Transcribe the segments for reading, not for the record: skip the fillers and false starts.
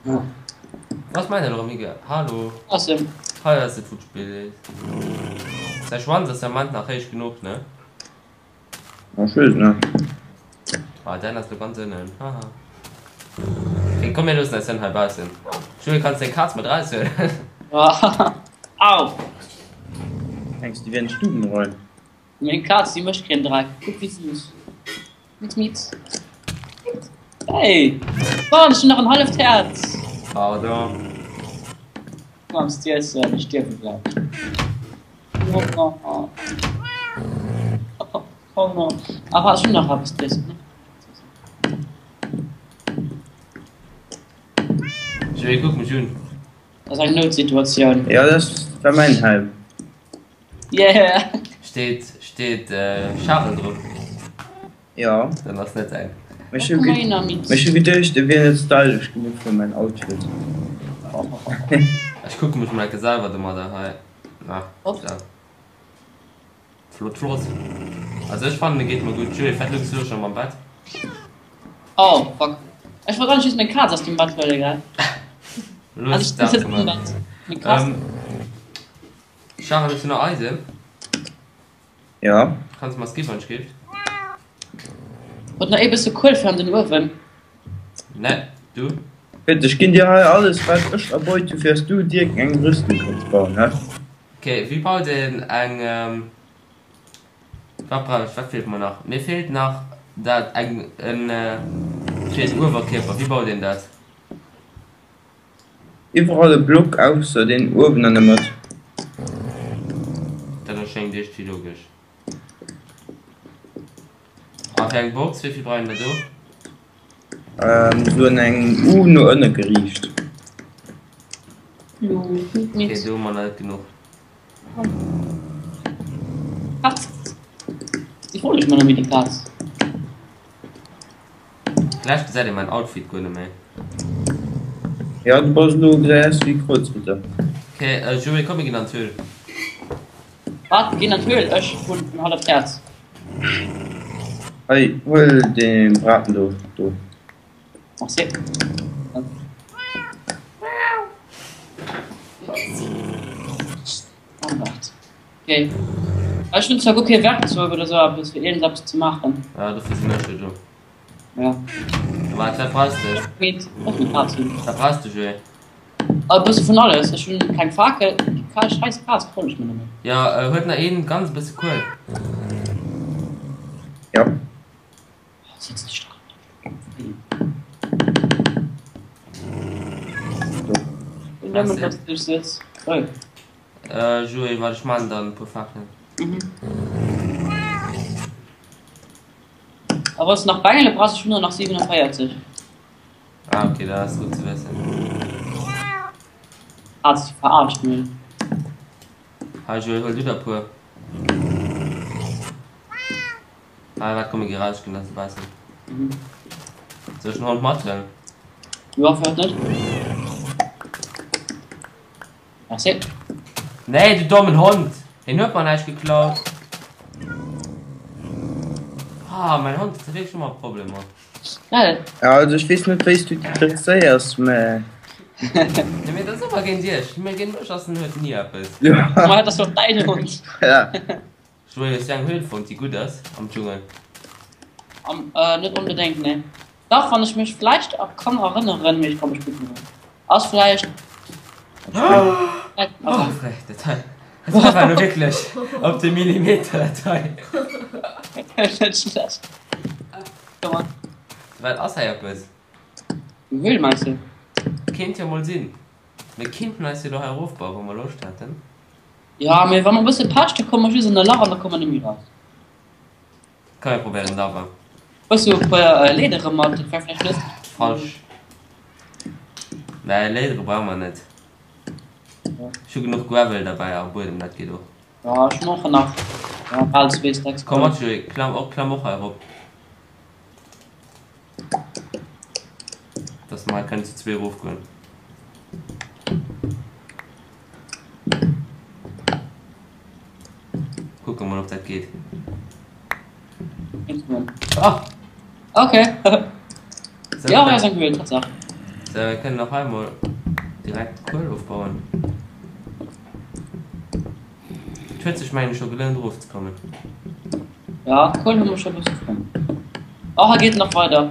Wou ass mäin elo erëm hige? Hallo? Ass en. Hei ass et wou d'Spill is. Säi Schwanz ass am Ament nach héich genuch, ne? Ech weess et net. Ah däin ass lo ganz ënnen, haha. Ok komm mir loossen eis Hënn hei baussen. Joé kanns deng Kaz mat eraushuelen? Au! Mengs déi wieren Stubenrein? Meng Kaz déi mécht keen Dreck. Kuck wéi süß. Miet miet. Hey! Mann, ech hunn nach en halleft Häerz! Pardon. Komm, stierfen, ech stierwe gläich. Oh, oh, oh. Oh no. Awer ech hunn nach eppes z'iessen, ne? Joé, kuck mech un. Dat ass eng Noutsituatioun. Ja, dat war mäin Helm. Yeah! Steet, steet Charel drop? Jo. Dann ass net eng. Ech hu geduecht e wier net stylesch genuch fir mäin Outfit. Ech kucke mech mol enke selwer domadder hei. Ah, da. Flott, flott. Also ech fannen e geet mer gutt. Joé, wat luchs du elo scho mam Bett? Oh fuck. Ech wollt eigentlech just meng Kaz aus dem Bett huelen, gell? Elo hues de dat gemaach. Meng Kaz. Charel, hues du nach Eisen? Ja. Kanns mer es gi wann ech giff? Huet nach ee bësse Kuel fir an den Uewen? Ne, du? Bitt, ech ginn dir hei alles wat ech erbeut hu fir dass du dir eng Rüstung kanns bauen, hä? Ok, wéi baut een eng, wat brauch ech, wat feelt mer nach? Mir feelt nach dat eng, en fir den Uewerkierper, wéi baut een dat? Iwwerall e Block ausser deen uewen an der Mëtt. Dat erschéngt iergdwéi logesch. A fir eng Box, wéivill brauch een der do? Sou an engem U no ënne geriicht. Ok, do hu mer nach net genuch. Kaz. Déi froen ech mer net méi, déi Kaz. Vläicht gesäit ee mäin Outfit guer net méi. Jo, du bass elo gesäis aus wéi Kreuzritter. Ok, Joé, komm mir ginn an d'Höhl. Wat? Mir ginn an d'Höhl? Ech hunn en halleft Häerz. Hei, huel dee Braten do, do. Merci. Okay. Ech hunn zwar guer kee Werkzeug oder sou eppes fir iergendeppes ze maachen. Ja, dofir sinn ech jo do. Ja. Wat, wat brauchs de? Meet, och net Kaz hunn. Wat brauchs de, Joé? E bësse vun alles. Ech hunn keng Fakel, déi scheiss Kaz verfollegt mech nëmmen. Ja, huet nach een ganz e bësse Kuel? Ja. Oh, setz dech dran. Nëmmen, dass du dech sëtz. Oi. Joé, wat ech man dann e puer Fakelen. Mhm. A wanns de nach Bengele brauchs, ech hunn der nach 47. Ah ok, dat ass gutt ze wëssen. Hat sech verarscht mech. Hei Joé, huel du der e puer. Hei, wat komm mir gi raus, ech ginn eis e bessen. Mhm. Soll ech den Hond mathuelen? Jo, firwat net? Merci. Nee, du dommen Hond! Hien huet mer näischt geklaut. Ah, mein Hond huet wierklech ëmmer Problemer. Geil. Ja, also ech weess net wéis du déi dresséiers, mä. Nee, mee dat ass ëmmer géint iech. Mee géint mech ass en huet ni eppes. Ja. Ma dat ass doch däin Hond. Ja. Joé, hues du eng Höhl fonnt, déi gutt ass am Dschungel? Am, äh, net onbedéngt, nee. Dach, wann ech mech vläicht kann erënneren, mee ech ka mech gutt net erënneren. Ass vläicht. Oh, dat hei, dat hei war lo wierklech op de Millimeter, dat hei. Net schlecht. Wat ass hei eppes? Eng Höhl meinst du? Kéint jo mol sinn. Mir kinnten eis jo do hei erofbauen, wa mer Loscht hätten. Ja, mee wa mer e bësse Pech, da komme mer just an e Lach an da komme mer net méi raus. Kann jo probéieren awer. Hues du e puer Leedere mat? Dat wär vläicht lëschteg. Falsch. Nee, Léidere brauche mer net. Ech hu genuch Gravel derbäi a Buedem, dat geet och. Ja, ech hunn och nach bal zwee Stacks. Komm mat Joé, klamm och, klamm och hei erop. Dass mer hei kënnen zu zwee erofgoen. Kucke mol ob dat geet. Ah! Okay. Ja, hei ass eng Höhl, Tatsaach. So, mir kënnen och hei mol direkt Kuel ofbauen. Et huet sech mengen ech scho gelount erofzekommen. Ja, Kuel hu mer scho bësse fonnt. Oh, hei geet et nach weider.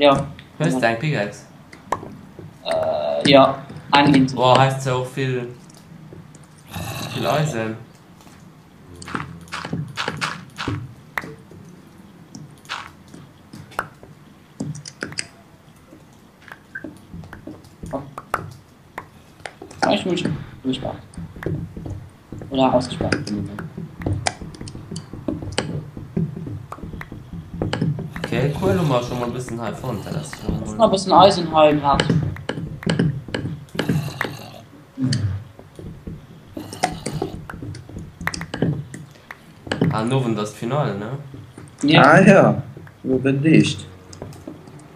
Ja. Hues de eng Pickaxe? Äh, ja, eng eenzeg. Boah, hei ass zwar och vill, vill Eisen. Ich muss gesperrt. Oder ausgesperrt. Okay, cool, hu mer schon mol bëssen hei fonnt. Dat ass schon Ech mol. hunn e bëssen Eisen hei grad. Ah, den Owend ass d'Finale, ne? Ja. Ah ja, lo gëtt et eescht.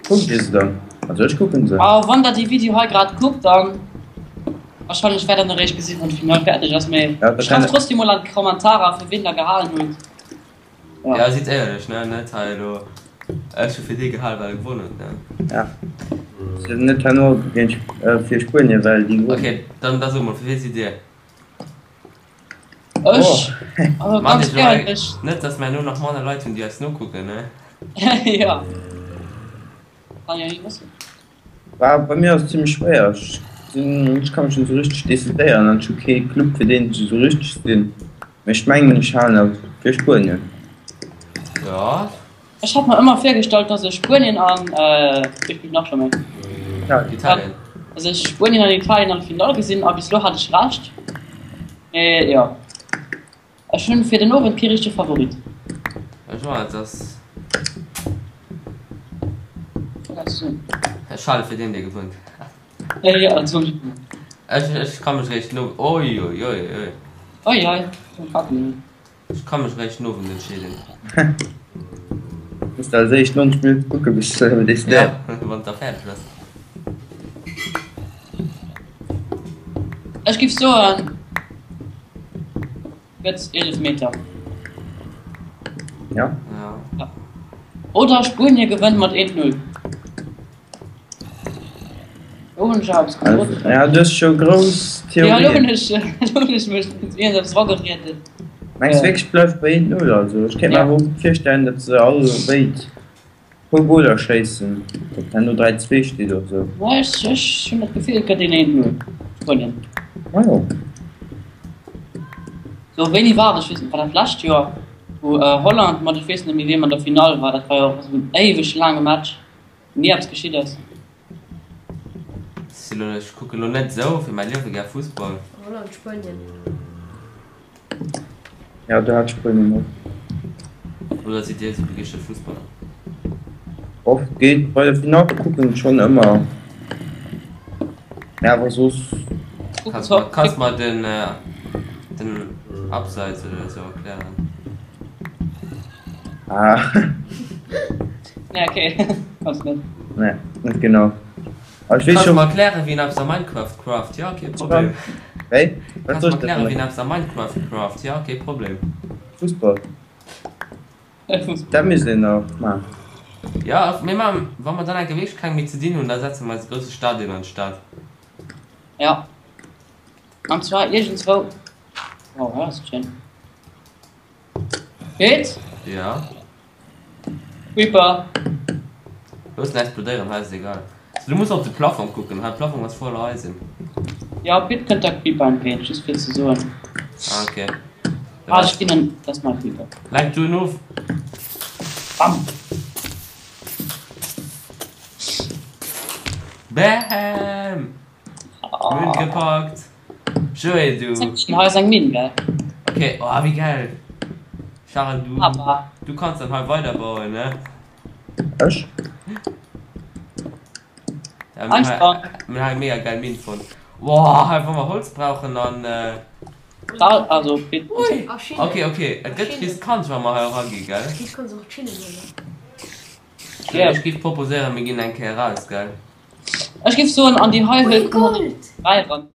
Kuckt dir se dann? Also ech kucken se. A wann der déi Video hei grad kuckt, dann wahrscheinlech wäert der en eréischt gesinn, wann d'Finale fäerdeg ass. Mee Ja, da schreift kann trotzdem mol an d'Kommentarer, fir wien der gehalen hutt. Ja. Ja, sidd éierlech, ne? Net hei elo, ech hu fir dee gehal, well e gewonnen huet, ne? Ja. Sinn net herno géint fir Spuenien, well déi gewonnen. Okay, dann da so mol, fir wee sidd dir? Ech, also Mann, ganz ech lo hei, éierlech. net dass mer elo nach manner Leit hunn, déi eis nokucken, ne? Ja. Kann jo ni wëssen. War bei mir ass et zimmlech schwéier. Ech sinn, ech ka mech net esou richteg decidéieren an ech hu kee Club fir deen ech esou richteg sinn. Mee ech mengen ech halen awer fir Spuenien. Ja. Ech hat mer ëmmer virgestallt, dass ech Spuenien an, wéi spillt nach scho méi? Italien. Italien. Dass ech Spuenien an Italien an der Finall gesinn a bis elo hat ech Recht. Mee jo, ech hunn fir den Owend kee richtege Favorit. Ech och net, ass. Ech hale fir deen dee gewënnt. Jo, dat soll ech och. Ech ech ka mech réischt no, oi oi oi oi. Oi oi, fuck. Ech ka mech réischt den Owend entscheeden. Muss de als éischt 90 Minutte kucken bis de decidéiers. Ja, wann et da fäerdeg ass. Ech giff soen gëtt Eelefmeter. Ja. Ja. Oder Spuenie gewënnt mat 1, 0. Lo hunn ech awer eppes gesot. Ja, du hues scho grouss Ja, lo hunn Theorien. ech, lo hunn ech mech iergend eppes eragerieden. Mengs du wierklech et bleift bei 1-0? Also ech kéint mer Ja. awer och gutt virstellen, datt se all béid puer Goler schéissen, datt herno 3-2 steet oder sou. Nee, ech, ech hunn dat Gefill, et gëtt een 1-0. Spuenien. Majo. So, wéini war dat? Ech weess net, war dat d'lescht Joer, wou Holland mat ech weess net méi wiem an der Finall war? Dat war jo och esou en éiweg laange Match. Ni eppes geschitt ass. Si lo, ech kucken lo net esou fir mäi Liewe gär Fussball. Holland, Spuenien. Ja, do hat Spuenien och. Oder sidd dir esou begeeschtert Fussballer? Och geet bei der Finale kucken schonn ëmmer, mä awer soss. Kanns mer, kanns mer den, den Abseits oder esou erklären? Ah. Nee, okay. Kanns net. Nee, net genau. Aber ich wees Kanns schon. mer erklären wéi een eppes a Minecraft craft? Jo, kee Problem. Wéi? Wat Kanns soll mer ech erklären denn? wéi een eppes a Minecraft craft? Jo, kee Problem. Fussball. Fussball. Dat misst een nach man. Jo, mir man, wa mer dann enke wierklech keng méi ze dinn hunn, da setze mer eis e grousse Stadion an d'Stad. Ja. An zwar iergendswou. Oh, dat ass schéin. Geet? Ja. Creeper. Looss en explodéieren, hei ass et egal. So, du muss op de Plafong kucken, hei Plafong ass voller Eisen. Ja, bitt kënnt der Creeper entgéint, just fir ze soen. Ah, okay. Ah, ech ginn en, dat ass mäi Creeper. Lenk du en of. Bam! Bäm! Mün gepackt. Joé du. Hei ass eng Minn, gell? Okay, oh wéi geil. Charel du Papa. du kanns dann hei weiderbauen, ne? Ech? Ja, mir Einfach. mir hu eng mega geil Minn fonnt. Wow, hei wa mer Holz brauchen dann äh Da, also bitt. Ui. A Schinnen. Okay, okay, et gëtt Schinnen. riskant wa mer hei eragi, gell? Ech kann se och d'Schinnen huelen. Ja. Ech giff proposéieren mir ginn eng Kéier raus, gell? Ech giff soen, an déi hei Ui, Höhl komme mer Gold! 3 eran.